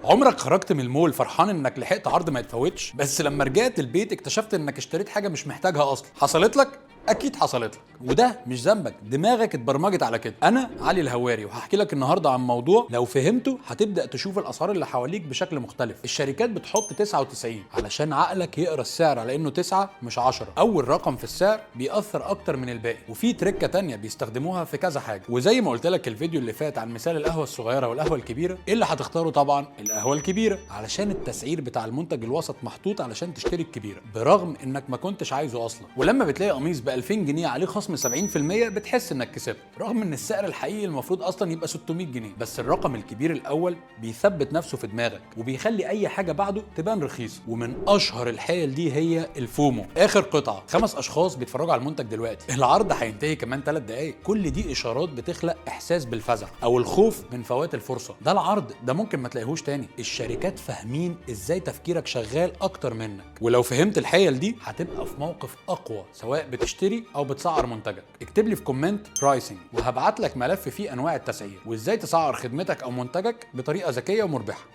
عمرك خرجت من المول فرحان انك لحقت عرض ما يتفوتش، بس لما رجعت البيت اكتشفت انك اشتريت حاجة مش محتاجها اصلا؟ حصلت لك؟ اكيد حصلت لك، وده مش ذنبك، دماغك اتبرمجت على كده. انا علي الهواري وهحكي لك النهارده عن موضوع لو فهمته هتبدا تشوف الاسعار اللي حواليك بشكل مختلف. الشركات بتحط 99 علشان عقلك يقرا السعر على انه 9 مش 10. اول رقم في السعر بيأثر اكتر من الباقي. وفي تريكه تانية بيستخدموها في كذا حاجه، وزي ما قلت لك الفيديو اللي فات عن مثال القهوة الصغيرة والقهوة الكبيره، ايه اللي هتختاره؟ طبعا القهوة الكبيره، علشان التسعير بتاع المنتج الوسط محطوط علشان تشتري الكبيرة برغم انك ما كنتش عايزه اصلا. ولما بتلاقي قميص ب 2000 جنيه عليه خصم 70% بتحس انك كسبت، رغم ان السعر الحقيقي المفروض اصلا يبقى 600 جنيه. بس الرقم الكبير الاول بيثبت نفسه في دماغك وبيخلي اي حاجة بعده تبان رخيصه. ومن اشهر الحيل دي هي ال FOMO، اخر قطعه، خمس اشخاص بيتفرجوا على المنتج دلوقتي، العرض هينتهي كمان 3 دقائق. كل دي اشارات بتخلق احساس بالفزع او الخوف من فوات الفرصه. ده العرض ده ممكن ما تلاقيهوش تاني. الشركات فاهمين ازاي تفكيرك شغال اكتر منك، ولو فهمت الحيل دي هتبقى في موقف اقوى سواء بتشتري او بتسعر منتجك. اكتب لي في comment pricing وهبعت لك ملف فيه انواع التسعير وازاي تسعر خدمتك او منتجك بطريقة ذكية ومربحه.